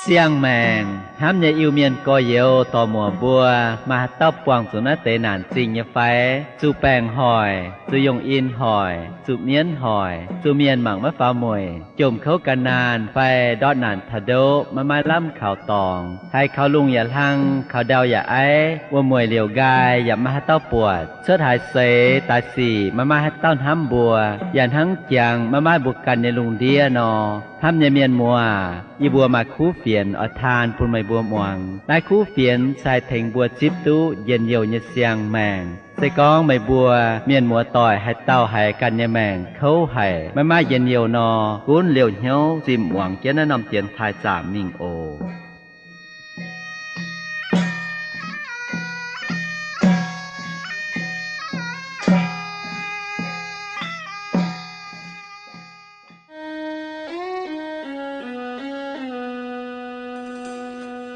Siang-maengc hnamv nyei Iu-Mienh gorx-youz dorc-muoc mbuo, maaih haaix dauh buangh zuqc naaiv deix naanc zingh nyei fai? Zuqc baengc hoic, zuqc yongh in hoic, zuqc mienv hoic, zuqc mienh mangc maiv faaux mueic, jomc kouv ga'naanh fai ndortv naanc taux ndoqv maiv maaih lamh kaux dorngx, haiz kaux lungh yaac hlang, kaux ndau yaac aiv, wuom-mueic liouc nqaai yaac maiv maaih haaix dauh buatc, cuotv haaix seix daaih sic maiv maaih haaix dauh hnamv mbuo, yaac hnangv jangx maiv maaih mbuo ganh nyei lungh ndiev nor. Hnamv nyei mienh muoz, yie mbuo maaih kuv fienx oix taan bun meih mbuo muangx. Naaiv kuv fienx se haih tengx mbuo zipv duqv njien-youh nyei siang-maengc. Se gorngv meih mbuo mienh muoz-doic haaix dauh haiz ganh nyei maengc kouv haic, maiv maaih njien-youh nor, gunv liouh hnyouv zimh muangx jienv naaiv norm dienx taaih zaamc mingh oc.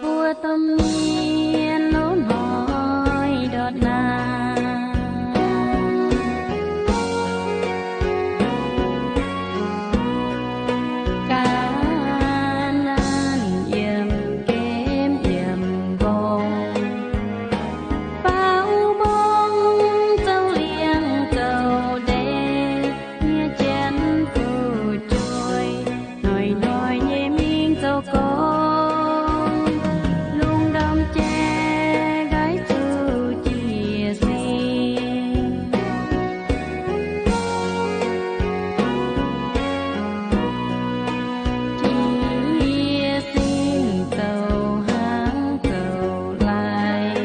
Mbuo domh mienh lov hnoi ndortv naanc, ga'naanh yiem gemh yiem mbong, faaux mbong zoux liangx zoux ndeic, nyei janx fu'jueiv hnoi-hnoi nyei mingh zoux gorngv, lungh ndorm jaax nqaix zuqc jiex sing. Jiex sing zoux hnangv zoux laih,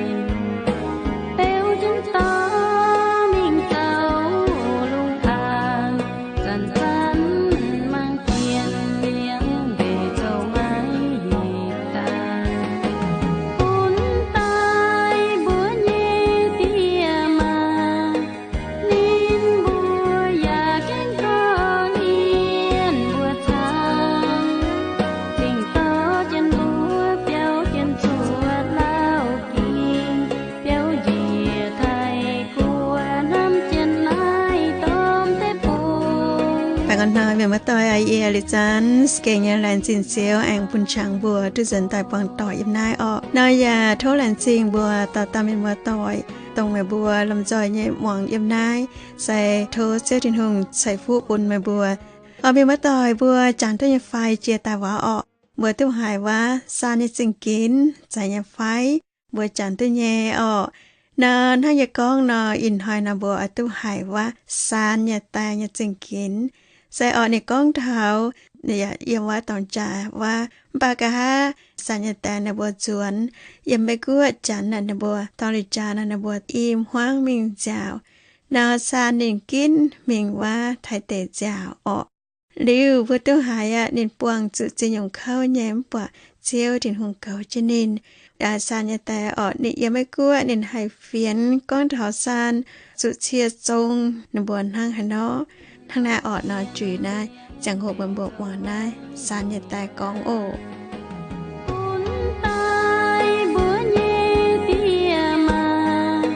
beuv jienv dorv mingh zoux lungh aanx, zanc-zanc mangc zien liangv mbeix zoux maiv hec daaih, bun daaih mbuo nyei diex maac. Ninh mbuo yaac gaengh korv-lienh mbuo cangv, cingx dorh jienv mbuo biaux jienv cuotv Lauv Ging, biaux njiec Taiv Guoqv, hnamv jienv naaiv domh deic-bung. Baengh orn hnoi mienh muoz-doic aac, yie Liuz Zanx gengh nyei laengz zingh Ziouv aengx bun qangx mbuo duqv nzuonx daaih buangh doic yiem naaiv orqc. Nor yaac tov laengz zingh mbuo dauh dauh mienh muoz-doic, dongh meih mbuo lomh nzoih nyei muangx yiem naaiv, se tov Ziouv Tin-Hungh ceix fuqv bun meih mbuo. Orqc, mienh muoz-doic mbuo jangx duqv nyei fai jiex daaih waac orqc. Mbuo duqv haiz waac saan nyei zingh ginx zeiz nyei fai? Mbuo jangx duqv nyei orqc. Nor hnangv yie gorngv nor, ih hnoi nor mbuo oix duqv haiz waac saan nyei daaih nyei zingh ginx. Se orqc, ninh gorngv taux yiem waac dorngx jaax waac, mv baac nqa'haav saan nyei daaih ninh mbuo nzuonx yiem Meiv Guoqv Janx naaic, ninh mbuo dorngx liuz jaax naaic ninh mbuo i hmuangv mingh nziaauc. Nor saan ninh ginv mingh waac Taiv deic nziaauc orqc. Liuz mbuo duqv haiz aqv, ninh buangh zuqc ziex nyungc kouv nyei, mv baac Ziouv Tin-Hungh goux jienv ninh. Saan nyei daaih orqc, ninh yiem Meiv Guoqv ninh haih fienx gorngv taux saan zuqc cie zong ninh mbuo hnangv haaix nor. Hnangv naaiv orqc, nor juix naaiv ziangh hoc bun mbuo muangx naaiv saan nyei daaih gorngv oc. Bun daaih mbuo nyei diex maac,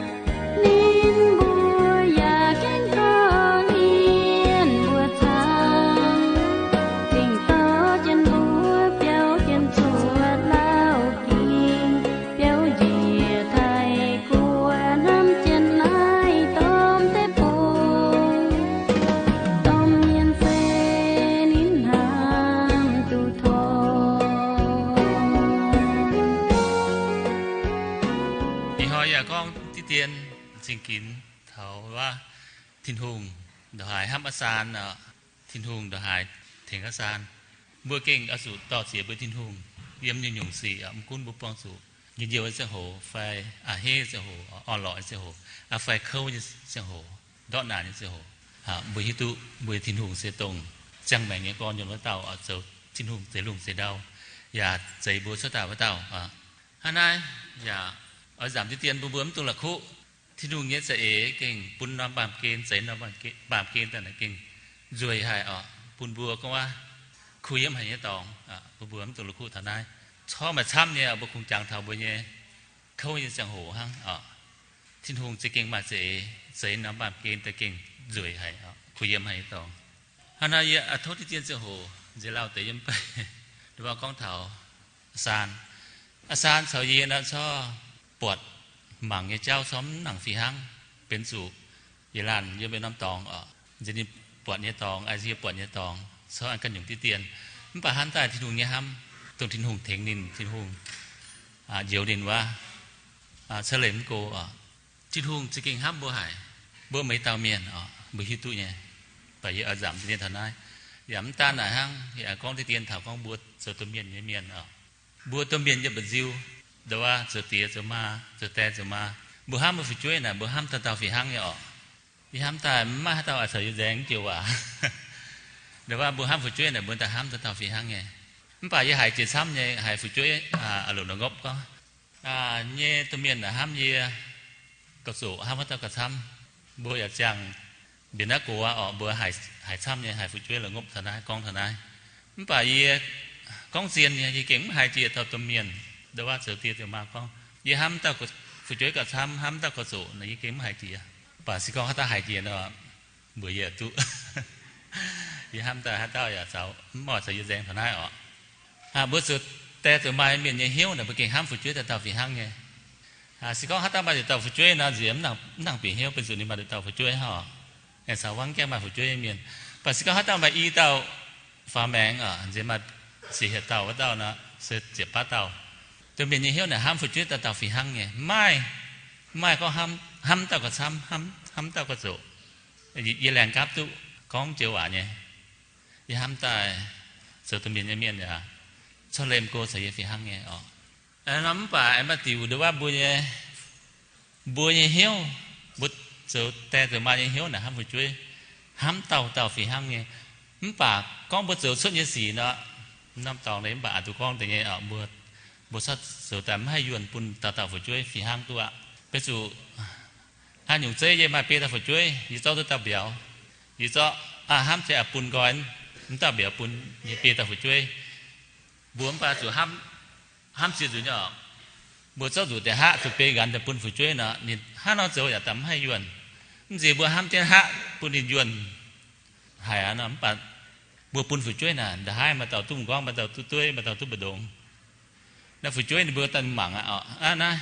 ninh mbuo yaac gaengh korv-lienh mbuo cangv, cingx dorh jienv mbuo biaux jienv cuotv Lauv Ging, biaux njiec Taiv Guoqv, hnamv jienv naaiv domh deic-bung. Domh mienh se ninh hnamv duqv tong. Ih hnoi yaac gorngv diqv dien zingh ginx taux waac Tin-Hungh ndongc haaix hnamv aqv saan orqc, Tin-Hungh ndongc haaix tengx aqv saan. Mbuo gengh oix zuqc dor-ziec mbuox Tin-Hungh yiem nyungc-nyungc sic, mv gunv mbuo buangh zuqc njien-youh nyei ziangh hoc fai a'hneiv nyei ziangh hoc, orn-lorqc nyei ziangh hoc, fai kouv nyei ziangh hoc, ndortv naanc nyei ziangh hoc, mbuo hiuv duqv mbuo Tin-Hungh se dongh ziangh maengc nyei gorn-yungz wuov dauh, zoux Tin-Hungh zeix lungh zeix ndau, yaac zeix mbuo cuotv daaih wuov dauh. Hnangv naaiv yaac oix nzamc diqv dien bun mbuo mv dungx la'kuqv. Tin-Hungh nyei za'eix gengh bun norm baamh gen, zeix norm baamh gen daaih naaic gengh nzueic haic orqc, bun mbuo gorngv waac kuh yiem haic nyei dorngx. Bun mbuo mv dungx la'kuqv taux naaiv. Corc maaih camv nyei, mbuo kungx jangx taux mbuo nyei kouv nyei ziangh hoc hnangv orqc. Tin-Hungh za'gengh maaih za'eix zeix norm baamh gen daaih gengh nzueic haic orqc, kuh yiem haic nyei dorngx. Hnangv naaiv yie tov diqv dien ziangh hoc nziex lauh deix yiem beiv, gorngv taux Saan, Saan caux yie nor corc buatc mangc nyei jauv corc mv nangc fih hnangv. Benx zuqc yie laanh yiem mbuo norm dorngx oc, nziex ninh buatc nyei dorngx, yie buatc nyei dorngx, corc ganh nyungc diqv dien. Mv baac hnamv daaih Tin-Hungh nyei hnamv, dongh Tin-Hungh tengx ninh, Tin-Hungh njoux ninh wuov, corc leih mv go oc. Tin-Hungh za'gengh hnamv mbuo haic. Mbuo maiv dauh mienh oc, mbuo hiuv duqv nyei. Mv baac yie oix nzamc deix dien taux naaiv. Yaac mv daan naaic hnangv, yie oix gorngv deix dien taux gorngv mbuo zoux domh mienh nyei mienh oc. Mbuo domh mienh yiem mba'nziu, nduov waac zoux diex zoux maa, zoux die zoux maa, mbuo hnamv mbuo fu'jueiv naaic, mbuo hnamv dauh dauh fih hnangv nyei oc. Yie hnamv daaih maiv maaih haaix dauh oix caux yie nzaeng joux waac. Nduov waac mbuo hnamv fu'jueiv naaic, mbuo daaih hnamv dauh dauh fih hnangv nyei. Mv baac yie haiz jiex camv nyei, haiz fu'jueiv a'loc nor ngopv gorngv, nyei domh mienh naaic hnamv yie gauh zoqc, hnamv haaix dauh gauh camv. Mbuo yaac ziangh mbienc naaiv gox oc, mbuo haiz camv nyei, haiz fu'jueiv la'ngopv taux naaiv, gorngv taux naaiv. Mv baac yie gorngv zien nyei, yie gengh mv haiz jiex dauh domh mienh, nduov waac zoux die zoux maa gorngv, yie hnamv dauh fu'jueiv gauh camv, hnamv dauh gauh zoqc nor, yie gengh mv haiz jiex. Mv baac se gorngv haaix dauh haiz jiex nor, mbuox yie duqv. Yie hnamv daaih haaix dauh yaac mv oix caux yie nzaeng taux naaiv oc. Mbuo zoux die zoux maa mienh nyei hnyouv naaic, mbuo gengh hnamv fu'jueiv dauh dauh fih hnangv nyei. Se gorngv haaix dauh maaih yietc dauh fu'jueiv nor, nziex mv nangc bieqc hnyouv, benx zuqc ninh maaih yietc dauh fu'jueiv oc. Aengx caux wuov gaengh maaih fu'jueiv nyei mienh. Mv baac se gorngv haaix dauh maaih i dauh faaux maengx oc, nziex maaih ziepc hietc dauh, wuov dauh nor, se ziepc baav dauh. Domh mienh nyei hnyouv naaic hnamv fu'jueiv dauh dauh fih hnangv nyei. Mv maaih, mv maaih gorngv hnamv dauh gauh camv, hnamv dauh gauh zoqc. Yie laengz gapv duqv gorngv joux waac nyei. Yie hnamv daaih zoux domh mienh nyei mienh yaac corc leih mv go caux yie fih hnangv nyei oc. Nor mv baac aengx maaih diuc nduov waac mbuo nyei, mbuo nyei hnyouv, mbuo zoux die zoux maa nyei hnyouv naaic hnamv fu'jueiv, hnamv dauh dauh fih hnangv nyei. Mv baac gorngv mbuo zoux cuotv nyei sic nor, norm dorngx nyei mv baac aqc duqv gorngv deix nyei oc, mbuo, mbuo corc zoux daaih mv haih yuonh bun dauh dauh fu'jueiv fih hnangv duqv aqv. Benx zuqc haaix nyungc zeiv yie maaih biei dauh fu'jueiv, yie zorqv duqv dauh mbiauz, yie zorqv hnamv ziangx bun nqoi, mv dauh mbiauz bun nyei biei dauh fu'jueiv. Mbuo mv baac zuqc hnamv, hnamv ziex nzunc nyei oc. Mbuo zorqv nzuqc deix haqv zuqc biei nqanx daaih bun fu'jueiv nor, ninh hnangv nor zoux yaac daaih mv haih yuonh. Mv nziex mbuo hnamv jienv haqv bun ninh yuonh haic aqv nor, mv baac mbuo bun fu'jueiv naaic, nda'haav maaih dauh duqv m'nqorngv, maaih dauh duqv dueiv, maaih dauh duqv mbu'ndongx. Naaiv fu'jueiv ninh mbuo daaih mangc aqv oc, aa, naaiv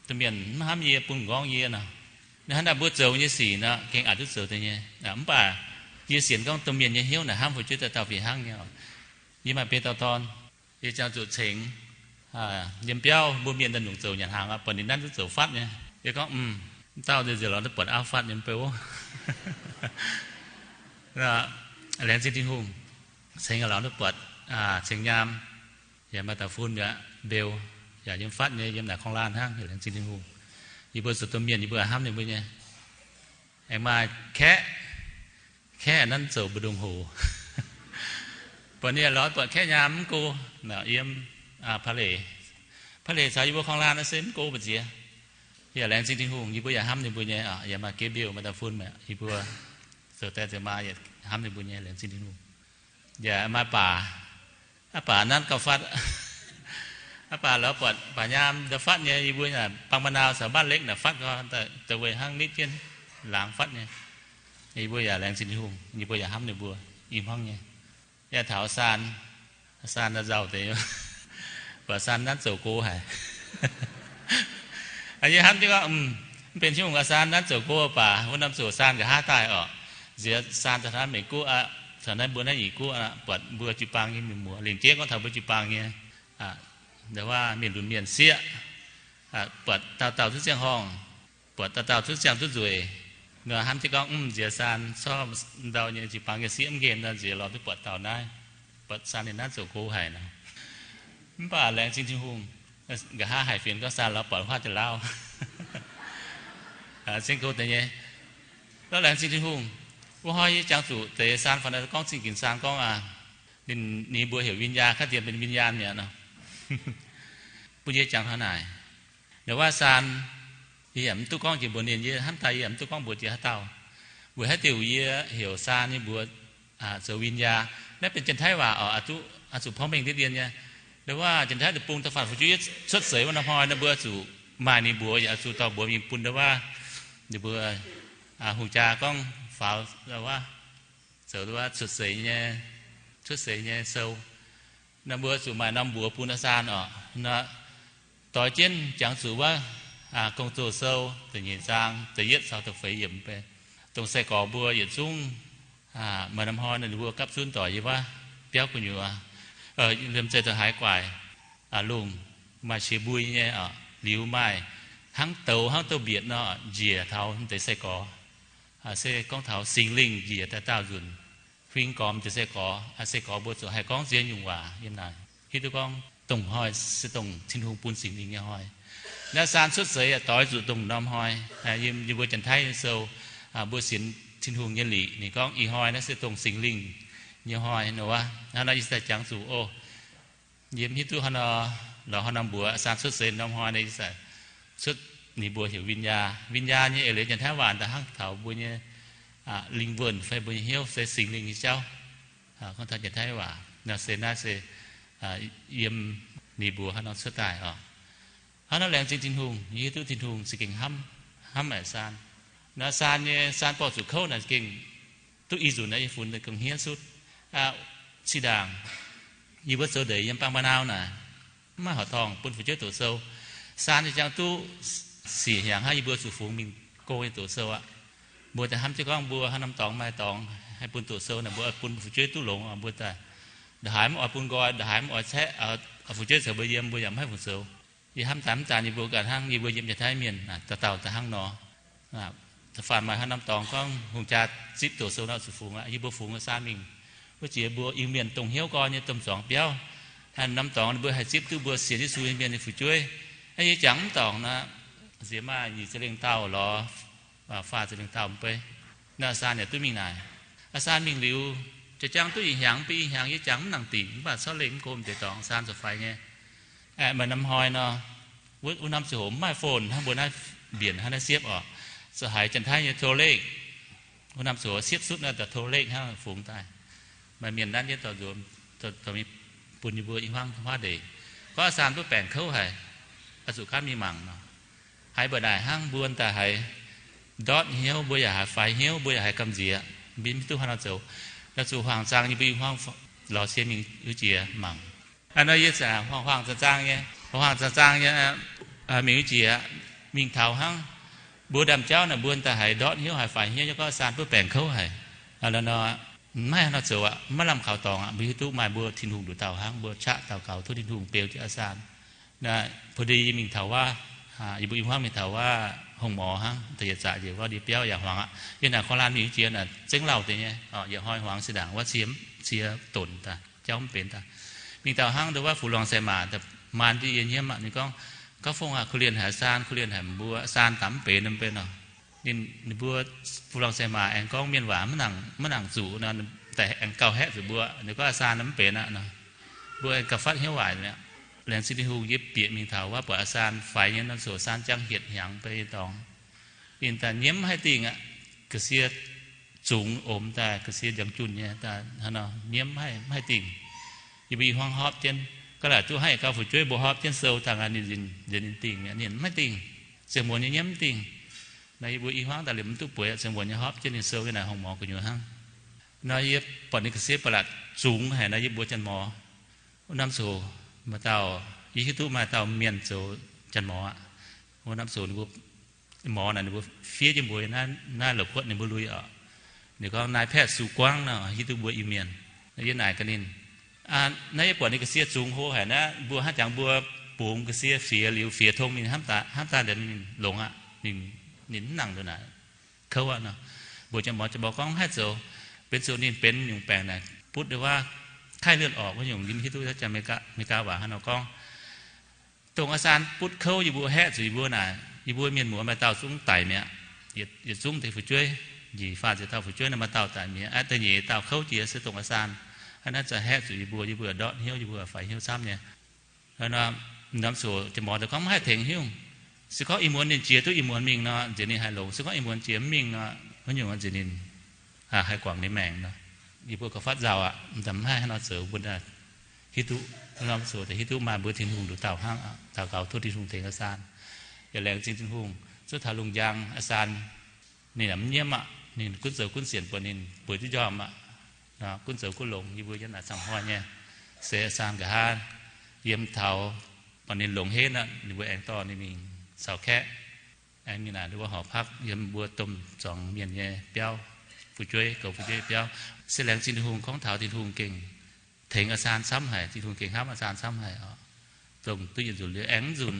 domh mienh mv hnamv yie, bun m'nqorngv yie nor. Naaiv hnangv naaic mbuo zoux nyei sic nor, gengh aqc duqv zoux deix nyei. Mv baac yie sienx gorngv domh mienh nyei hnyouv naaic hnamv fu'jueiv dauh dauh fih hnangv nyei oc. Yie maaih biei dauh dorn, yie ziangh zuqc cengx yiem biauv, mbuo mienh daaih nyungc zoux nyanc hnaangx aqv, buatc ninh nanv duqv zoux fatv nyei. Yie gorngv, m, dauh nziex lorz duqv buatc auv fatv nyei mv bei wuov. Laengz zingh Tin-Hungh, cengx lorz duqv buatc, cengx nyaam, yaac maaih dauh fun yaac mbeu, yaac yiem fatv nyei, yiem naaic korng-laanh hnangv. Laengz zingh Tin-Hungh. Yie mbuo zoux domh mienh yie mbuo hnamv ninh mbuo nyei. Aengx maaih kaeqv, kaeqv nanv zoux mbu'ndongx hoc. Buatc ninh lorz buatc kaeqv nyaam mv go, yiem, aa, Paleic, Paleic caux yie mbuo korng-laanh naaiv se mv go mbu'ziex. Yaac laengz zingh Tin-Hungh, yie mbuo yaac hnamv ninh mbuo nyei oc. Yaac maaih geh mbiouh, maaih dauh fun, yie mbuo zoux die zoux maa yaac hnamv ninh mbuo nyei, laengz zingh Tin-Hungh. Yaac maaih baac, aa, baac nanv gauh fatv. Aa, baac lorz buatc baac nyaam daaih fatv nyei, yie mbuo yaac Bangh Ma'nau caux Baanv Lekv naaic fatv gau, da'wueic hnangv nitv jienv laangz fatv nyei. Yie mbuo yaac laengz zingh Tin-Hungh, yie mbuo yaac hnamv ninh mbuo i hmuangv nyei. Yaac taux Saan, Saan nzauh deix, buatc Saan nanv zoux go haic. Yie hnamv jienv gorngv, m, mv benx Tin-Hungh aqv, Saan nanv zoux go baac wuov norm zoux Saan nqa'haav daaih oc. Nziex Saan taux naaiv Meiv Guoqv aqv, taux naaiv mbuo naaiv Nyic Guoqv aqv, buatc mbuo jiu-baang nyei mienh muoz, lingc jeiv gorngv taux mbuo jiu-baang nyei, aa, nduov waac mienh lunx mienh sieqv, buatc dauh dauh duqv ziangh horngh, buatc dauh dauh duqv ziangh duqv nzueic. Nor hnamv jienv gorngv, m, nziex Saan corc ndau nyei jiu-baang nyei sieqv mv nqemh nor, nziex lorz duqv buatc dauh naaiv, buatc Saan ninh naaiv zoux go haic nor. Mv baac laengz zingh Tin-Hungh, nqa'haav haic fienx gorngv Saan lorz buatc huaav jiex lauh. Zengv go deix nyei. Lorz laengz zingh Tin-Hungh, wuov hnoi yie jangx zuqc deix Saan faaux naaiv gorngv zingh ginx Saan gorngv aqv, ninh, ninh mbuo heuc วิญญาณ, ข้าเทียมเป็นวิญญาณ mi'aqv nor. Bun yie jangx taux naaic. Nduov waac Saan, yie yaac mv duqv gorngv jiex mbuox ninh, yie hnamv daaih yie yaac mv duqv gorngv mbuox jiex haaix dauh. Weic haaix diuc yie heuc Saan nyei mbuox zoux วิญญาณ. Naaiv benx Janx-Taiv waac oc, oix zuqc porv mengh deix dien nyei. Nduov waac Janx-Taiv deic-bung da'faanh fu'jueiv cuotv seix wuov norm hnoi nor, mbuo zuqc maaih ninh mbuox, yaac zuqc dorh mbuox mingh bun nduov waac ninh mbuo hungh jaa gorngv faaux wuov, zoux wuov cuotv seix nyei, cuotv seix nyei sou. Naaiv mbuo zuqc maaih norm mbuox bun a'saan oc. Doix jienv jangx zuqc wuov Gong-Zoh Sou da'nyeic zaang da'yietv caux da'feix yiemc, dongh sai-gorx mbuo yietc zungv maaih norm hnoi ninh mbuo gapv zunv doic yiem wuov biauv gu'nyuoz, liemh zeih dongh haaix gu'nguaaic lungh maaih qiex mbui nyei oc, liuz maaih hnangv douz hnangv douz-mbietc nor njiec taux deix sai-gorx. Se gorngv taux Singx Lingh njiec daaih daauh nzunc, huing gormx deix sai-gorx, sai-gorx mbuo zuqc haih gorngv ziex nyungc waac yiem naaic, hiuv duqv gorngv dongh hnoi se dongh Tin-Hungh bun Singx Lingh nyei hnoi. Naaiv saan cuotv seix yaac doix zuqc dongh norm hnoi. Yiem yie mbuo Janx-Taiv nyei sou, mbuo sienx Tin-Hungh nyei liqc, ninh gorngv ih hnoi naaiv se dongh Singx Lingh nyei hnoi nor wuov. Hnangv naaiv yie daaih jangx zuqc, o, yie mv hiuv duqv hnangv nor, lorz hnangv nor mbuox a'saan cuotv seix norm hnoi naaiv, yie daaih cuotv ninh mbuo heuc วิญญาณ. วิญญาณ nyei eix leiz Janx-Taiv waac daaih hnangv taux mbuo nyei lingh wuonh fai mbuo nyei hnyouv se Singx Lingh nyei jauv. Gorngv taux Janx-Taiv waac nor se naaiv se yiem ninh mbuox hnangv nor cuotv daaih oc. Hnangv naaiv laengz zingh Tin-Hungh, yie hiuv duqv Tin-Hungh za'gengh hnamv, hnamv a'saan. Naaiv saan nyei, saan borh zuqc kouv naaic za'gengh duqv i nzunc naaiv yie funx daaih gengh hniev sutv. Zinh ndaangc yie mbuo zoux ndeic yiem Bang Ba Nau naaic, mv maaih horqc dorngh bun fu'jueiv doqc sou. Saan nyei jangx duqv siec hnyangx hnangv, yie mbuo zuqc fungx mingh go nyei doqc sou aqv. Mbuo daaih hnamv jienv gorngv mbuo haaix norm dorngx maaih dorngx haih bun doqc sou naaic, mbuo oix bun fu'jueiv duqv longx. Mbuo daaih ndongc haaix mv oix bun nqoi, ndongc haaix mv oix caeqv, fu'jueiv caux mbuo yiem, mbuo yaac mv haih fungc zoux. Yie hnamv daaih mv daaih yie mbuo ganh hnangv, yie mbuo yiem Janx-Taiv mienh dauh dauh daaih hnangv nor. Da'faanh maaih haaix norm dorngx gorngv hungh jaa zipv doqc sou nor zuqc fungx aqv. Yie mbuo fungx saan mingh wuov jiex mbuo Iu-Mienh dongh hnyouv gorn nyei domh zuangx biauv. Haaix norm dorngx ninh mbuo haih zipv duqv mbuo sienx Yesu nyei mienh nyei fu'jueiv. Naaiv yie jangx mv dorngc nor, nziex maaih nyic ziepc lengh dauh lorz faah ziepc lengh dauh mv bei. Naaiv a'saan yaac duqv mingh naaic. A'saan mingh liuz, jiex jangx duqv ih hnyangx mv bei, ih hnyangx yie jangx mv nangc dingc, mv baac corc lengh mv go deix dorngx, a'saan ziouc faix nyei. Maaih norm hnoi nor, wuov norm ziangh hoc mv maaih phone hnangv mbuo naaiv mbienc hnangv naaiv siepv oc. Ziouc haiz Janx-Taiv nyei โทรเลข. Wuov norm ziangh hoc siepv sutv naaiv daaih โทรเลข hnangv fungx daaih. Maaih mienh nanv jienv dorh nzuonx, dorh mingh bun yie mbuo i hmuangv huaav ndeic. Gorngv a'saan duqv baengc kouv haic, oix zuqc gaanv mingh mangc nor. Haiz mbuo naaic hnangv mbuo daaih haiz ndortv hnyouv, mbuo yaac haiz faix hnyouv, mbuo yaac haiz gamh nziex, mbuo mv hiuv duqv haaix nor zoux. Naaiv zuqc huaang-zaang yie mbuo i hmuangv lorz cie mingh wuov jiex mangc. Aa, nor yie zanc huaang-huaang zaang-zaang nyei, huaang-huaang zaang-zaang nyei mingh wuov jiex, mingh taux hnangv mbuo ndaamv-jauv naaic, mbuo daaih haiz ndortv hnyouv, haiz faix hnyouv, gorngv a'saan duqv baengc kouv haic. Nor maiv haaix nor zoux aqv, maiv lamh kaux dorngx aqv. Mbuo hiuv duqv maaih mbuo Tin-Hungh nduqc dauh hnangv, mbuo qaqv daux gaux tov Tin-Hungh beu jienv a'saan. Pui-di yie mingh taux wuov, yie mbuo i hmuangv mingh taux wuov hongh morx hnangv, da'yietc zaqc njiec wuov ndie biauv yaac hmuangx aqv. Yie naaic korv-laanh mingh wuov jiex naaic zengv lauh deix nyei, yietc hnoi hmuangx zinh ndaangc wuov cie, cie donc daaih, jauv mv benx daaih. Mingh taux hnangv ndau wuov Fu Luangh Sai Maac, maan ndiev yie nyiemv aqv. Ninh gorngv, Gauv Fongh aah, korv-lienh haic a'saan, korv-lienh haic, mbuo a'saan daaih mv benx nor mv bei nor. Ninh, ninh mbuo Fu Luangh Sai Maac aengx gorngv mienh waac maiv nangc, maiv nangc zuqc nor, daaih aengx gauh haeqv zuqc mbuo. Ninh gorngv a'saan mv benx aqv nor, mbuo aengx gauh fatv hnyouv waaic mi'aqv. Laengz zingh Tin-Hungh yie bieqc mingh taux wuov buatc a'saan faix nyei nor, zoux a'saan jangx hietc hnyangx bei nyei dorngx. Ninh daaih nyiemv mv haih dingh aqv. Ga'sie zungx omx daaih, ga'sie njang junh nyei daaih, hnangv nor nyiemv mv haih, mv haih dingh. Yie mbuo i hmuangv hopv jienv, ga'laaic duqv hnangv yietc gauh fu'jueiv mbuo hopv jienv sou dangh aqv, ninh nzin, nzin ninh dingh mi'aqv, ninh mv haih dingh. Ziangh muonz nyei nyiemv mv dingh. Naaiv yie mbuo i hmuangv daaih liemh mv duqv bueix aqv, ziangh muonz nyei hopv jienv ninh sou yiem naaic hongx morx gu'nyuoz hnangv. Nor yie buatc ninh ga'sie ba'latc zungx haic nor, yie mbuox janx-morz, wuov norm ziouc maaih dauh, yie hiuv duqv maaih dauh mienh zoux janx-morz aqv. Wuov norm ziouc ninh mbuo morz naaic ninh mbuo fiev jienv mbuox naaiv, naaiv la'kuotv ninh mbuo lui oc. Ninh gorngv นายแพทย์สุขกว้าง nor, hiuv duqv mbuo Iu-Mienh. Yie naaic gaax ninh, naaiv yie buatc ninh ga'sie zungx hlo haic naaiv, mbuo hnangv jangx mbuo bungx ga'sie fiex liuz fiex tong ninh hnamv daaih, hnamv daaih liuz ninh longx aqv. Ninh, ninh mv nangc ndongc naaic, kouv aqv nor. Mbuox janx-morz, janx-morz gorngv mv haih zoux, benx zuqc ninh benx nyungc baengc naaic butv wuov ไข้เลือดออก wuov nyungc, yie mv hiuv duqv Janx-Meigaa waac hnangv nor gorngv. Dongh a'saan butv kouv yie mbuo haeqv zuqc yie mbuo naaic, yie mbuo mienh muoz maaih dauh zungv daic mi'aqv. Yietc zungv deix fu'jueiv, njiec faah ziepc dauh fu'jueiv naaiv maaih dauh daic mi'aqv. Da'nyeic dauh kouv jiex se dongh a'saan. Hnangv naaiv za'haeqv zuqc yie mbuo, yie mbuo ndortv hnyouv, yie mbuo faix hnyouv camv nyei. Norm ziouc janx-morz daaih gorngv mv haih tengx hnyouv. Se gorngv ih muonz ninh jiex duqv ih muonz mingh nor, nziex ninh haih longx. Se gorngv ih muonz jiex mv mingh nor, wuov nyungc nziex ninh haih guangc ninh maengc nor. Yie mbuo gauh fatv nzauh aqv, mv haih haaix nor zoux, mbuo hiuv duqv, norm ziouc hiuv duqv maaih mbuo Tin-Hungh nduqc dauh hnangv. Daux gaux tov Tin-Hungh tengx a'saan. Yaac laengz zingh Tin-Hungh, zuov taux lungh njang a'saan ninh mv nyiemv aqv. Ninh gunv zoux gunv sienc buatc ninh bueix duqv njormh aqv. Gunv zoux gunv longx, yie mbuo yiem naaic camv hnoi nyei. se a'saan nqa'haav yiem taux, buatc ninh longx henv aqv, ninh mbuo aengx dorh ninh mingh caux kaeqv, aengx mingh naaic ninh mbuo horc pakv yiem mbuo domh zuangx mienh nyei biauv, fu'jueiv, goux fu'jueiv biauv. Se laengz zingh Tin-Hungh, gorngv taux Tin-Hungh gengh tengx a'saan camv haic, Tin-Hungh gengh hnamv a'saan camv haic oc. Dongh duqv yietc nzunc liuz aengx nzunc,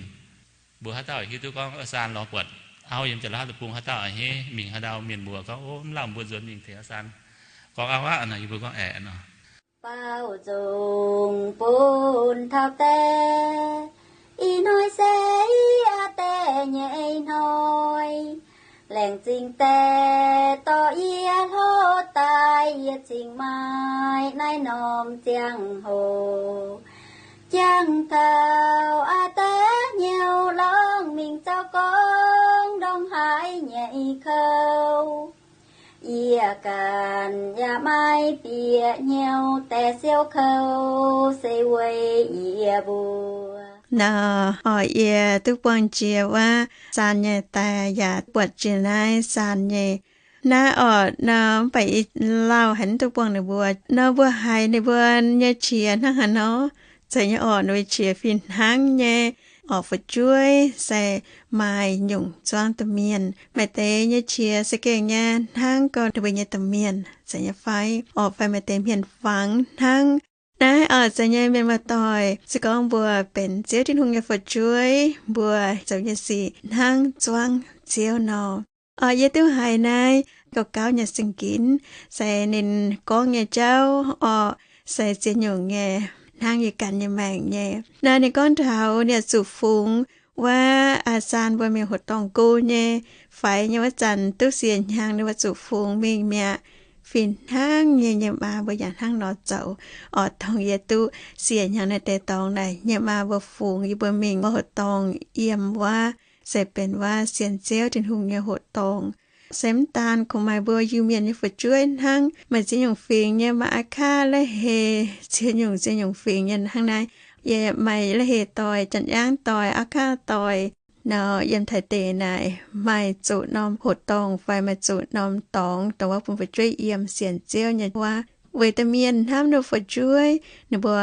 mbuo haaix dauh hiuv duqv gorngv a'saan lorz buatc auv yiem Janx-Laauv deic-bung, haaix dauh a'hneiv mingh haaix ndau mienh mbuox gorngv, O, mv lauh mbuo nzuonx mingh tengx a'saan gorngv auv aqv nor, yie mbuo gorngv aeqv nor. Baaux nzung bun taux die, ih hnoi se yie die nyei hnoi. Laengz zingh die dorh yie hlo daaih, yie cingx maaih naaiv norm ziangh hoc. Jangx taux aa die hnyouv longx mingh zoux gong ndongc haaix nyei kouv, yie ganh yaac maaih bieqc hnyouv die siou kouv se weic yie mbuo. Nor, orqc, yie duqv buangh jiex wuov saan nyei die yaac buatc jiex naaiv saan nyei. Naaiv orqc, nor mv baac yie lauh haic mv duqv buangh ninh mbuo. Nor mbuo haiz ninh mbuo nyei qiex hnangv haaix nor, zeiz nyei orqc, ninh mbuo qiex fih hnangv nyei. Orqc, fu'jueiv se maaih nyungc zuangv domh mienh. Maaih deix nyei qiex se gengh nyei hnangv gorngv ninh mbuo nyei domh mienh, zeiz nyei fai? Orqc, fai maaih deix hmien fangx hnangv. Naaiv orqc, zeiz nyei mienh muoz-doic, se gorngv mbuo benx Ziouv Tin-Hungh nyei fu'jueiv, mbuo zoux nyei sic hnangv zuangv Ziouv nor. Orqc, yie duqv haiz naaiv gauh gauv nyei singx ginx, se ninh gorngv nyei jauv orqc, se ziex nyungc nyei, hnangv yie ganh nyei maengc nyei. Naaiv ninh gorngv taux ninh zuqc fungx wuov aa saan mbuo mingh hoqc dorngh go nyei, faix nyei wuov zanc duqv siec hnyangx ninh mbuo zuqc fungx mingh mi'aqv. Fih hnangv nyei, nyei maa mbuo yaac hnangv nor zoux. Orqc, dongh yie duqv siec hnyangx naaiv deix dorngx naaic, nyei maa mbuo fungx yie mbuo mingh wuov hoqc dorngh yiem wuov, se benx wuov sienx Ziouv Tin-Hungh nyei hoqc dorngh. Se mv daan kungx maaih mbuo Iu-Mienh nyei fu'jueiv hnangv, maaih ziex nyungc fingx nyei, maaih Aa^kaa, La'heh, ziex nyungc ziex nyungc fingx nyei hnangv naaiv. Yie maaih La'heh doic, Janx-Yaangv doic, Aa^kaa doic, nor yiem Taiv deic naaic maaih zuqc norm hoqc dorngh fai maaih zuqc norm dorngx, dongh wuov bun fu'jueiv yiem sienx Ziouv nyei wuov. Weic domh mienh hnamv ninh mbuo fu'jueiv, ninh mbuo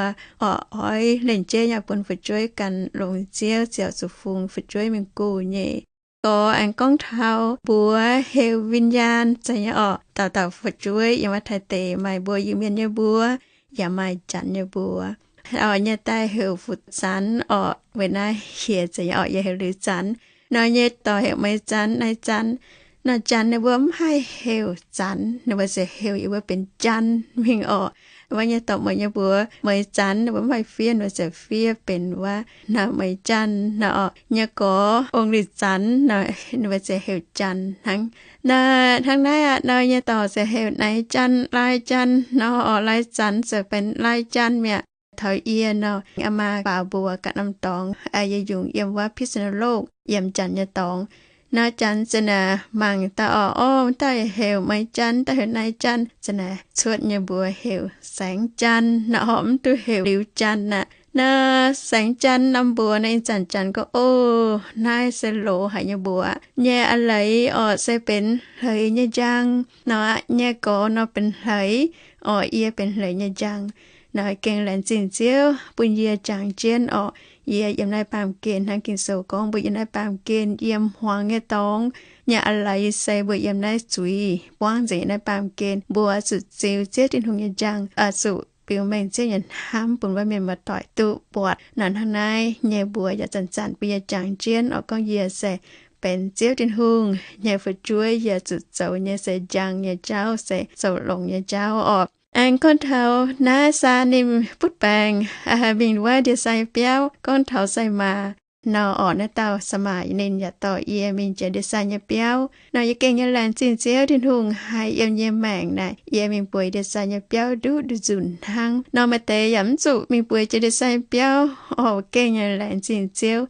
orqc oix lengc jeiv yaac bun fu'jueiv gan longx Ziouv, ziouc zuqc fungx fu'jueiv mingh go nyei. Gorx aengx gorngv taux mbuox heuc วิญญาณ zeiz nyei orqc. Dauh dauh fu'jueiv yiem wuov Taiv deic maaih mbuo Iu-Mienh nyei mbuox, yaac maaih Janx nyei mbuox. Orqc, nyei daaih heuc Fu Zanx orqc, weic naaiv hieh zeiz nyei orqc, yie heuc Liuz Zanx. Nor nyei dorc heuc Meix Zanx, Naaiv Zanx. Nor Janx ninh mbuo mv haih heuc Zanx, ninh mbuo se heuc yie mbuo benx Janx mingh orqc. Wuov nyei dorc muoc nyei mbuox Meix Zanx, ninh mbuo mv haih fiev, ninh mbuo ziouc fiev benx wuov nor Meix Janx nor orqc. Nyei gorx ong Liuz Zanx nor, ninh mbuo ziouc heuc Janx hnangv. Nor hnangv naaiv aqv, nor nyei dorc ziouc heuc Naaiv Janx, Lai Janx nor orqc. Lai Zanx ziouc benx Lai Janx mi'aqv. Taux yie nor, aa maa faaux mbuox ganh norm dorngx, yie yungz yiem wuov พิษณุโลก, yiem Janx nyei dorngx. Nor Janx ziouc naaic mangc daaih orqc, orv, daaih heuc Meix Janx, daaih heuc Naaiv Janx, ziouc naaic cuotv nyei mbuox heuc Saengx Janx nor orqc, mv duqv heuc Liuz Janx aqv. Nor Saengx Janx norm mbuox nor, ih zanc Janx gorngv, O, naaiv se loz haic nyei mbuox aqv. Nyei a'leiz orqc se benx hleix nyei njang nor aqv. Nyei gorx nor benx hleix orqc, yie benx hleix nyei njang. Nor gengh laengz zingh Ziouv bun yie jangx jienv orqc. Yie yiem naaiv baamh gen hnangv Ging-Sou gorngv mbuo yiem naaiv baamh gen yiem hmuangx nyei dorngx. Nyei a'leiz se mbuo yiem naaiv zuiz buangv nzengc naaiv baamh gen, mbuo zuqc ziux Ziouv Tin-Hungh nyei njang, zuqc biux mengh Ziouv nyei hnamv bun wuov mienh muoz-doic duqv buatc. Nor hnangv naaiv nyei mbuox yaac zanc-zanc bun yie jangx jienv orqc, gorngv yie se benx Ziouv Tin-Hungh nyei fu'jueiv, yie zuqc zoux nyei se njang nyei jauv, se zoux longx nyei jauv orqc. Aengx gorngv taux naaiv saa ninh butv baengc mingh wuov ndie-sai nyei biauv, gorngv taux sai-maaz nor orqc, naaiv dauh sai-maaz ninh yaac dorh yie mingh jiex ndie-sai nyei biauv. Nor yie gengh nyei laengz zingh Ziouv Tin-Hungh haih yiem yie nyei maengc naaic, yie mingh bueix ndie-sai nyei biauv nduqc nduqc nzunc hnangv. Nor maaih deix yaac mv zuqc mingh bueix jiex ndie-sai nyei biauv orqc, gengh nyei laengz zingh Ziouv.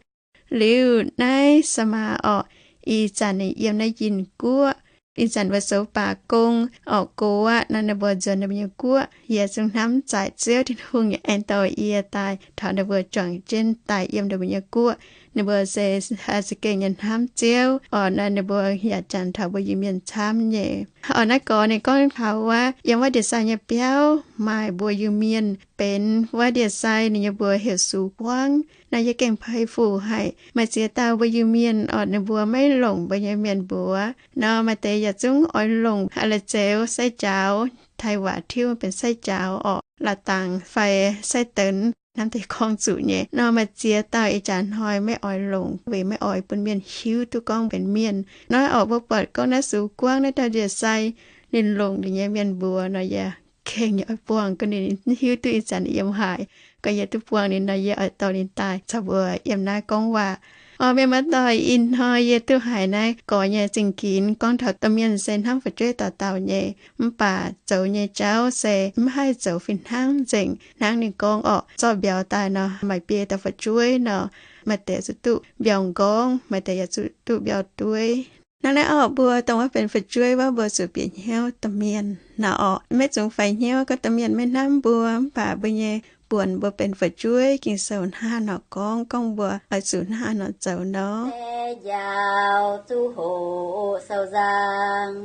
Liuz naaiv sai-maaz orqc, ih zanc ninh yiem naaiv Yinh guoqv. Ih zanc mbuo zoux baac gong orqc, gox aqv nor, ninh mbuo nzuonx ninh mbuo nyei guoqv. Yie zungv hnamv zaic Ziouv Tin-Hungh aengx dorh yie daaih taux ninh mbuo juangc jienv daaih yiem ninh mbuo nyei guoqv. Ninh mbuo se haih za'gengh nyei hnamv Ziouv orqc. Naaiv ninh mbuo yaac jangx taux mbuo Iu-Mienh camv nyei. Orqc, naaiv gorx ninh gorngv taux wuov yiem wuov ndie-sai nyei biauv maaih mbuo Iu-Mienh benx wuov ndie-sai, ninh nyei mbuox heuc Sux Guangv. Naaiv yie gengh pei fuc haic. Maaih ziex dauh mbuo Iu-Mienh orqc, ninh mbuo maiv longc mbuo nyei mienh mbuox nor, maaih deix yaac zungv oix longc a'lais zeux sai-jaaux, Taiv waac tiuv benx sai-jaaux orqc, la'dangc fai sai-denx, hnamv deix gorngv zuqc nyei nor. Maaih ziex dauh ih jaax hnoi maiv oix longc weic maiv oix bun mienh hiuv duqv gorngv benx mienh. Naaiv orqc, mbuo buatc gorngv naaiv Sux Guangv naaiv dauh ndie-sai ninh longc ninh nyei mienh mbuox nor, yie gengh nyei oix buangh gunv ninh hiuv duqv ih zanc yiem haaix. Gorngv yie duqv buangh ninh nor, yie oix dorh ninh daaih caux mbuo yiem naaiv gorngv waac. Orqc, mienh muoz-doic, ih hnoi yie duqv haiz naaiv gorx nyei zingh ginx gorngv taux domh mienh se hnamv fu'jueiv dauh dauh nyei, mv baac zoux nyei jauv se mv haih zoux fih hnangv nzengc. Hnangv ninh gorngv orqc, zorqv mbiauz daaih nor, maaih biei dauh fu'jueiv nor, maaih deix zuqc duqv mbiauz nqorngv, maaih deix yaac zuqc duqv mbiauz dueiv. Hnangv naaiv orqc, mbuo dongh wuov benx fu'jueiv wuov, mbuo zuqc bieqc hnyouv domh mienh nor orqc. Maiv zungx faix hnyouv gorngv domh mienh maiv hnamv mbuo, mv baac mbuo nyei buonc mbuo benx fu'jueiv, Ging-Sou hnangv haaix nor gorngv, gorngv mbuo oix zuqc hnangv haaix nor zoux nor. Deix njaaux zuqc hoqc sou nzangc,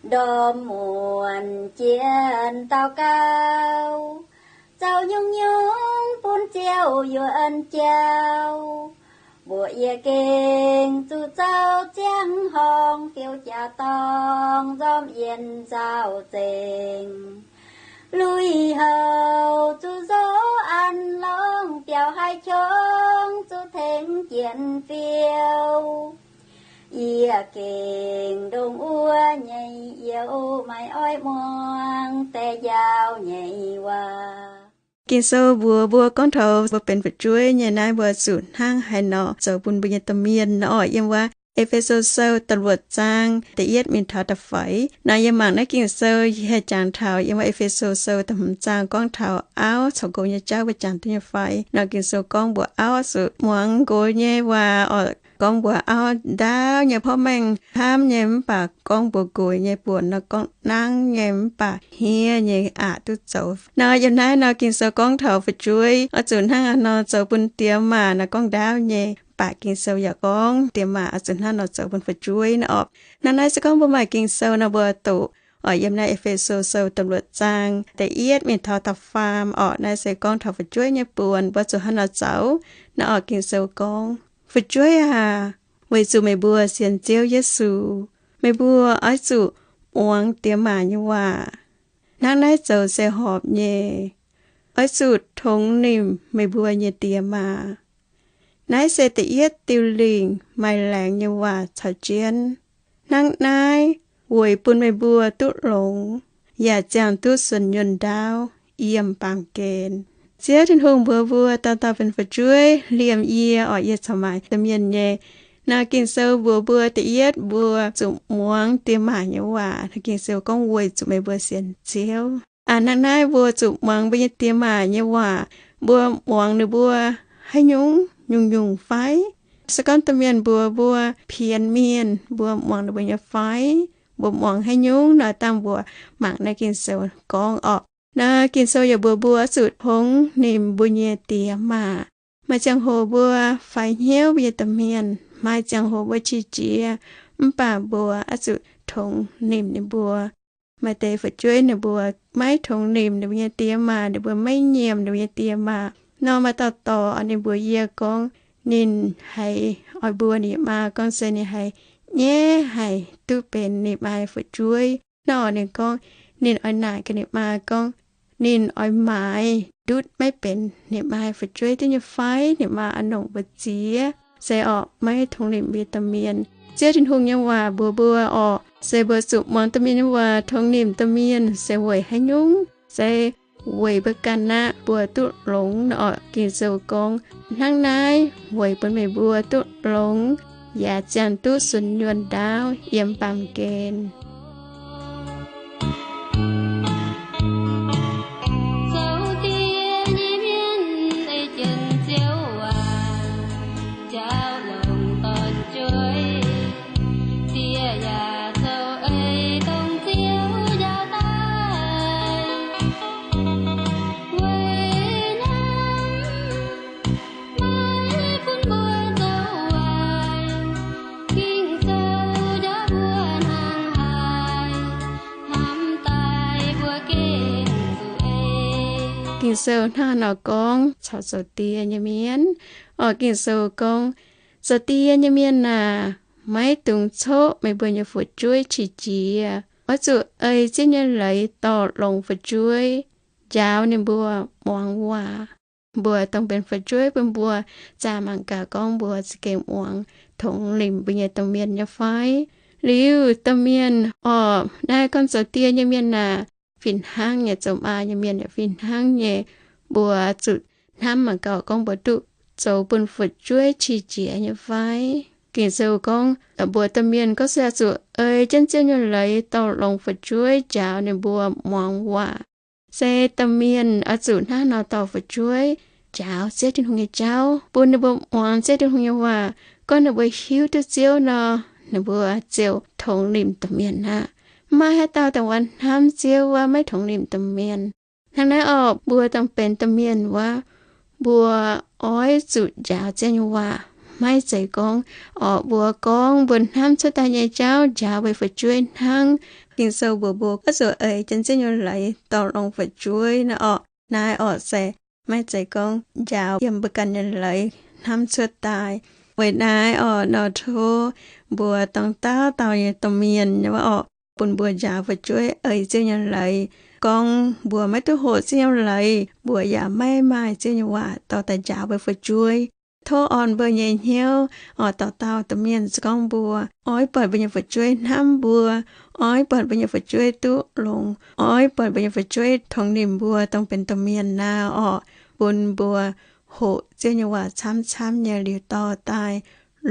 ndorm muonc jiex daux gaux, zoux nyungc-nyungc bun Ziouv yuoqc jauv. Mbuox yie gengh zuqc zoux ziangh horngh, fiou jaax dorngh, nzormc yienh nzauh zengc. Lui-houx zuqc nzox an lorngh, biaux haih qongx zuqc tengx jiex fiou. Yie gengh ndongc wuov nyei youh, maiv oix muangx deix njaaux nyei waac. Ging-Sou mbuox mbuo gorngv taux mbuo benx fu'jueiv nyei naaiv, mbuo zuqc hnangv haaix nor zoux bun mbuo nyei domh mienh nor orqc. Yiem wuov E^fe^so Sou da'luoqc zaang da'yietv mingh taux da'feix nor, yie mangc naaiv Ging-Sou haih jangx taux yiem wuov E^fe^so Sou da'hmz zaang gorngv taux auv caux nqox nyei jauv, mbuo jangx duqv nyei fai? Nor Ging-Sou gorngv mbuox auv zuqc muangx nqox nyei waac orqc. Gorngv mbuox auv, ndaauv nyei porv mengh hnamv nyei, mv baac gorngv mbuox nqox nyei buonc nor, gorngv nangv nyei, mv baac hniev nyei, aqc duqv zoux nor. Yiem naaiv nor Ging-Sou gorngv taux fu'jueiv oix zuqc hnangv haaix nor zoux bun diex maac nor, gorngv ndaauv nyei, mv baac Ging-Sou yaac gorngv diex maac oix zuqc hnangv nor zoux bun fu'jueiv nor orqc. Hnangv naaiv se gorngv mbuo maaih Ging-Sou nor, mbuo doqc oix yiem naaiv E^fe^so Sou da'luoqc zaang da'yietv mingh taux da'faam orqc. Naaiv se gorngv taux fu'jueiv nyei buonc mbuo zuqc hnangv nor zoux nor orqc. Ging-Sou gorngv, Fu'jueiv aac, weic zuqc meih mbuo sienx Ziouv Yesu, meih mbuo oix zuqc muangx diex maac nyei waac. Hnangv naaiv zoux se horpc nyei. Oix zuqc tongx nimc meih mbuo nyei diex maac. Naaiv se da'yietv diuh lingc maaih laengz nyei waac caux jienv. Hnangv naaiv weic bun meih mbuo duqv longx, yaac ziangh duqv suonc nyuonh ndaauv yiem baamh gen. Ziouv Tin-Hungh mbuox mbuo dauh dauh benx fu'jueiv, liemh yie orqc, yie corc maaih domh mienh nyei. Naaiv Ging-Sou mbuox mbuo da'yietv mbuo zuqc muangx diex maac nyei waac. Naaiv Ging-Sou gorngv weic zuqc meih mbuo sienx Ziouv. Aa, hnangv naaiv mbuo zuqc muangx mbuo nyei diex maac nyei waac. Mbuo muangx ninh mbuo haaix nyungc, nyungc-nyungc fai? Se gorngv domh mienh mbuox mbuo pienx mienh, mbuo muangx ninh mbuo nyei fai? Mbuo muangx haaix nyungc nor, dangh mbuo mangc naaiv Ging-Sou gorngv orqc. Naaiv Ging-Sou yaac mbuox mbuo oix zuqc tongx nimc mbuo nyei diex maac. Maaih ziangh hoc mbuo faix hnyouv mbuo nyei domh mienh, maaih ziangh hoc mbuo qiex jiez, mv baac mbuo oix zuqc tongx nimc ninh mbuo. Maaih deix fu'jueiv ninh mbuo maiv tongx nimc ninh mbuo nyei diex maac, ninh mbuo maiv nyiemc ninh mbuo nyei diex maac. Nor maaih dauh dorc ninh mbuox yie gorngv, ninh haiz oix mbuox ninh maa gorngv se ninh haiz nyaiv haic duqv benx ninh maa nyei fu'jueiv. Nor ninh gorngv, ninh oix naaic gaax ninh maa gorngv, ninh oix maaiz ndutv maiv benx ninh maa nyei fu'jueiv duqv nyei fai? Ninh maa oix longc mbu'ziex, se orqc maiv tongx nimc mbuo nyei domh mienh. Ziouv Tin-Hungh nyei waac mbuox mbuo orqc, se mbuo zuqc muangx domh mienh nyei waac, tongx nimc domh mienh. Se weic haaix nyungc? Se weic mbuo ganh aqv, mbuo duqv longx nor orqc. Ging-Sou gorngv, hnangv naaiv weic bun meih mbuo duqv longx, yaac ziangh duqv suonc nyuonh ndaauv yiem baamh gen. Ging-Sou hnangv haaix nor gorngv caux zoux die nyei mienh? Orqc, Ging-Sou gorngv, zoux die nyei mienh aah, maiv dungx coqv meih mbuo nyei fu'jueiv qiex jiez. Oix zuqc ei Ziouv nyei leiz dorh longx fu'jueiv, njaaux ninh mbuo muangx waac. Mbuo dongh benx fu'jueiv bun mbuo zaah mangc gaax gorngv mbuo za'gengh muangx tongx nimc mbuo nyei domh mienh nyei fai. Liuz domh mienh orqc, naaiv gorngv zoux die nyei mienh aah, fih hnangv nyei, zoux maa nyei mienh yaac fih hnangv nyei. Mbuo zuqc hnamv mangc gaax gorngv mbuo duqv zoux bun fu'jueiv qiex jiez nyei fai. Ging-Sou gorngv mbuo domh mienh gorngv se oix zuqc ei jienv Ziouv nyei leiz dorh longx fu'jueiv, njaaux ninh mbuo muangx waac. Se domh mienh oix zuqc hnangv haaix nor dorh fu'jueiv njaaux Ziouv Tin-Hungh nyei jauv, bun ninh mbuo muangx Ziouv Tin-Hungh nyei waac. Gorngv ninh mbuo hiuv duqv Ziouv nor, ninh mbuo ziouc tongx nimc domh mienh aqv. Maiv maaih haaix dauh dongh wuov hnamv Ziouv wuov maiv tongx nimc domh mienh. Hnangv naaiv orqc, mbuo dongh benx domh mienh wuov, mbuo oix zuqc njaaux Ziouv nyei waac. Maiv zeiz gorngv orqc, mbuo gorngv mbuo hnamv cuotv daaih nyei jauv njaaux mbuo fu'jueiv hnangv. Ging-Sou mbuox mbuo oix zuqc ei jienv Ziouv nyei leiz dorh longx fu'jueiv naaiv orqc. Naaiv orqc se maiv zeiz gorngv njaaux yiem mbuo ganh nyei leiz hnamv cuotv daaih. Weic naaiv orqc, nor tov mbuo dongh dauh dauh nyei domh mienh nyei wuov orqc, bun mbuo njaaux fu'jueiv ei Ziouv nyei leiz. Gorngv mbuo maiv duqv hoqc Ziouv nyei leiz, mbuo yaac maiv maaih Ziouv nyei waac dorh daaih njaaux mbuo fu'jueiv. Tov orn mbuo nyei hnyouv orqc, dauh dauh domh mienh se gorngv mbuo oix buatc mbuo nyei fu'jueiv hnamv mbuo, oix buatc mbuo nyei fu'jueiv duqv longx, oix buatc mbuo nyei fu'jueiv tongx nimc mbuo dongh benx domh mienh naaiv orqc, bun mbuo hoqc Ziouv nyei waac camv camv nyei liuz dorh daaih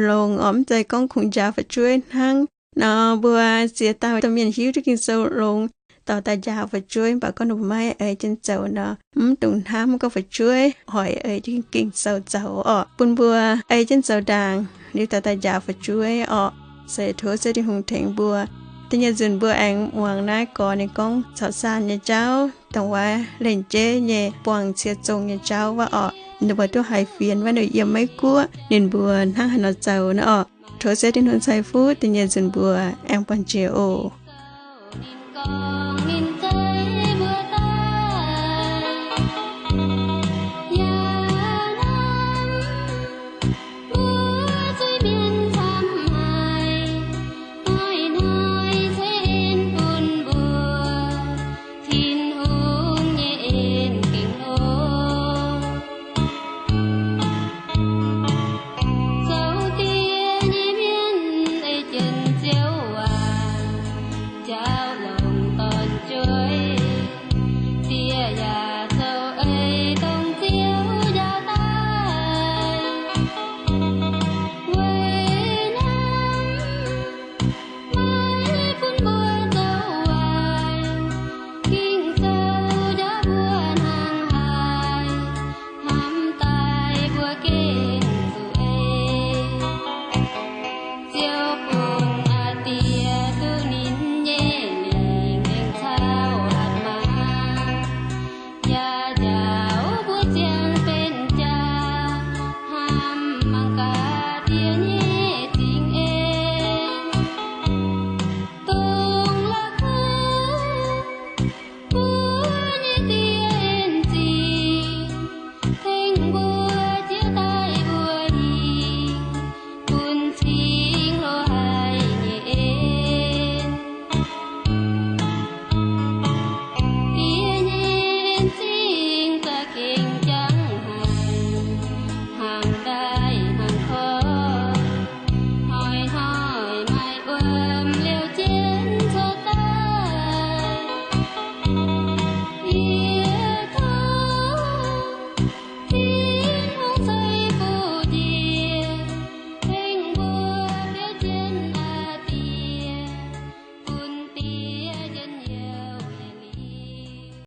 longx orqc. Mv zeiz gorngv kungx njaaux fu'jueiv hnangv. Nor mbuo ziex dauh domh mienh hiuv duqv Ging-Sou longx, dorh daaih njaaux fu'jueiv, mv baac gorngv ninh mbuo maiv ei jienv zoux nor, mv dungx hnamv gorngv fu'jueiv hoic ei jienv Ging-Sou zoux orqc. Bun mbuo ei jienv zoux ndaangc liuz dorh daaih njaaux fu'jueiv orqc. Se tov Ziouv Tin-Hungh tengx mbuo. Da'nyeic nzunc mbuo aengx muangx naaiv gorx ninh gorngv caux saanh nyei jauv, dongh wuov lengc jeiv nyei buangh cie zong nyei jauv wuov orqc. Ninh mbuo duqv haiz fienx wuov, ninh yiem Meiv Guoqv ninh mbuo hnangv haaix nor zoux naaiv orqc. Tov Ziouv Tin-Hungh ceix fuqv. Da'nyeic nzunc mbuo aengx buangh jiex oc.